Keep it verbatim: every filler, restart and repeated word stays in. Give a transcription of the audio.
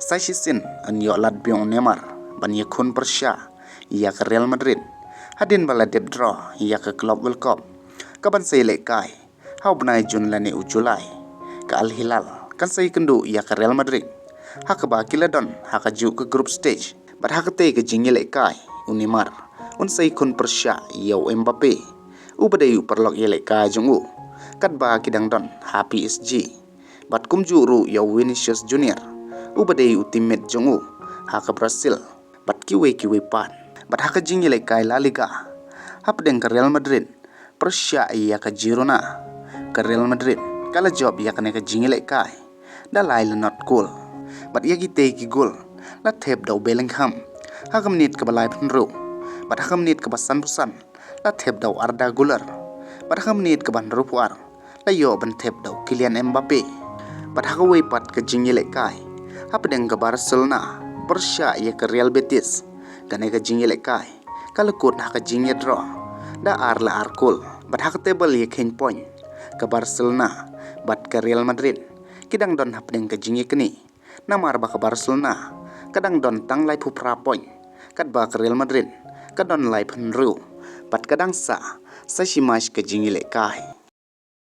Sa shisien yn ïoh lad biang u Neymar ban ïakhun pyrshah ïa ka Real Madrid hadien ba la dep draw ïa ka Club World Cup kaban sa ïalehkai ha u bnai Jun lane u July. Ka Al Hilal kan sa ïakynduh ïa ka Real Madrid ha kaba ki la don ha kajuh ka group stage, bad ha katei ka jingïalehkai u Neymar un sa ïakhun pyrshah ïa u Mbappe, u ba dei u paralok ïalehkai jong u, katba ki dang don ha P S G, bad kumjuh ruh ïa u Vinicius Junior, u ba dei u teammate jong u ha ka Brazil, bad kiwei kiwei pat. Bad ha ka jingïalehkai La Liga hapdeng ka Real Madrid pyrshah ïa ka Girona, ka Real Madrid ka la jop ïa kane ka jingïalehkai da lai la nod kol, bad ïa kitei ki gol la thep da u Bellingham ha ka minit kaba laiphew hynriew, bad ha ka minit kaba sanphew san la thep da u Arda Güler, bad ha ka minit kaba hynriewphew ar la ïoh ban thep da u Kylian Mbappe. Bad ha kawei pat ka jingïalehkai hapdeng ka Barcelona pyrshah ïa ka Real Betis, kane ka jingïalehkai ka la kut ha ka jingïadraw da ar la ar kol. Bad ha ka table ïakheiñ point, ka Barcelona bad ka Real Madrid ki dang don hapdeng ka jingïaknieh, namar ba ka Barcelona ka dang don tang laiphew phra point, katba ka Real Madrid ka don laiphew hynriew, bad ka dang sah sa shi match ka jingïalehkai.